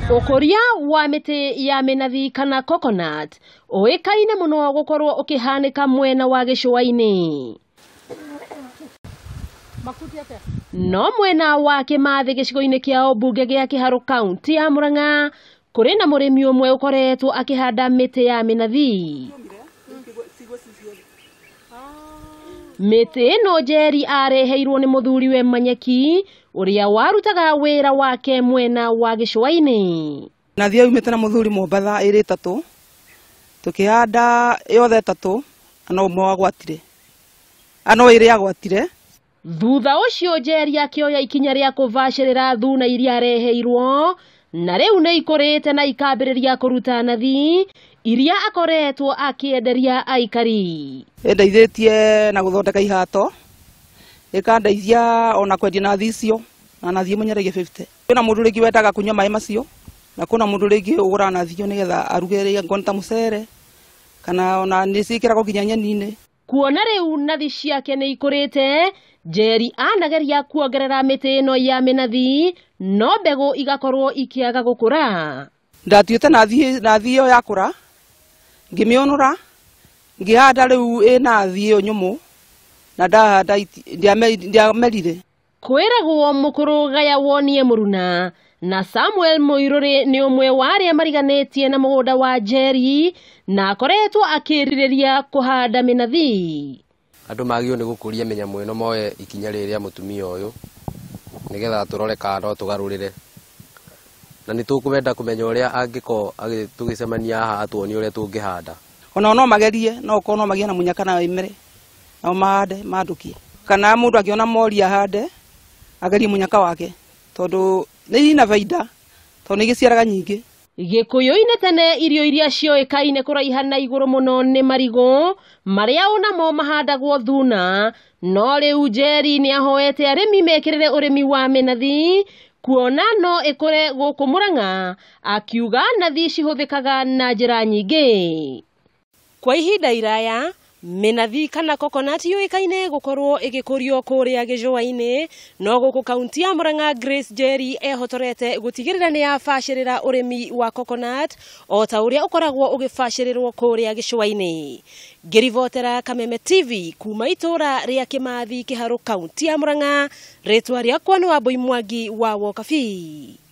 Ũkũria wa mĩtĩ ya mĩnathi kana coconut ũĩkaine mũno gũkorwo ũkĩhanĩka mwena wa gĩcũa-inĩ. No mwena wa Kĩmathĩ gĩcigo-inĩ kĩa ũmbunge gĩa Kĩharũ kaunti ya Murang'a kũrĩ na mũrĩmi ũmwe ũkoretwo akĩhanda mĩtĩ ya mĩnathi. Mĩtĩ ĩno Njeri areheirwo nĩ mũthuriwe Manyeki ũrĩa warutaga wĩra wake mwena wa gĩcũa-inĩ. Nathi yaumĩte na mũthuri Mombatha ĩrĩ ĩtatũ, tũkĩhanda yothe ĩtatũ, no ũmwe wagwatire, no ĩrĩ yagwatire. Thutha ũcio Njeri akĩoya ikinya rĩa kũbacĩrĩra thuna iria areheirwo na rĩu nĩ ikũrĩte na ikambĩrĩria kũruta nathi iria akoretwo akĩenderia aikari. Ĩndeithĩtie na gũthondeka ihato, ĩkandeithia ona kwendia nathi icio, na nathi ĩmwe nyendagia 50. Kwĩna mũndũ rĩngĩ wendaga kũnyua maĩ macio, na kwĩna mũndũ rĩngĩ ũgũraga nathi iyo nĩgetha aruge rĩngĩ ta mũcere, kana ona nĩ ciĩkĩragwo nginya nyeni-inĩ. Kuona rĩu nathi ciake nĩ ikũrĩte, Njeri anageria kuongerera mĩtĩ ĩno ya mĩnathi no mbegũ igakorwo ikĩaga gũkũra. Ndatuĩte nathi ĩyo yakũra, ngĩmĩũnũra, ngĩhanda rĩu ĩ nathi ĩyo nyũmũ, na ndahanda ndiamerire. Kwĩragwo mũkũrũ gaya wonie mũruna na Samuel Mũirũrĩ nĩ ũmwe wa arĩa mariganĩtie na mũgũnda wa Njeri na akoretwo akĩrirĩria kũhanda mĩnathi. Andũ magĩrĩirwo nĩ gũkũria mĩnyamũ ĩno moe ikinya rĩrĩ rĩa mũtumia ũyũ nĩgetha tũrore kana no tũgarũrĩre, na nĩ tũkwenda kũmenya ũrĩa angĩkorwo tũgĩcemania haha atuonie ũrĩa tũngĩhanda. Onao no magerie, no ũkorwo no magĩe na mũnyaka na ĩmere, nao mahande mandũkie, kana mũndũ angĩona mori ahande agerie mũnyaka wake, tondũ nĩ ina baida, tondũ nĩ igĩciaraga nyingĩ. Gĩkũyũ-inĩ tene irio iria cioĩkaine kũraiha na igũrũ mũno nĩ marigũ marĩa onamo mahandagwo thuna, no rĩu Njeri nĩ ahoete arĩmi mekĩrĩre ũrĩmi wa mĩnathi kuona no ĩkũre gũkũ Murang'a, akiuga nathi cihũthĩkaga na njĩra nyingĩ. Kwa ihinda iraya mĩnathi kana coconut yũĩkaine gũkorwo ĩgĩkũrio kũrĩa gĩcũa-inĩ, no gũkũ kaunti ya Murang'a Grace Njeri ehotorete gũtigĩrĩra nĩ yabacĩrĩra ũrĩmi wa coconut o ta ũrĩa ũkoragwo ũgĩbacĩrĩrwo kũrĩa gĩcũa-inĩ. Ngĩribotera Kameme TV kuma itũra rĩa Kĩmathi Kĩharũ kaunti ya Murang'a, rĩtwa rĩakwa nĩ Wambui Mwangi wa Wokabi.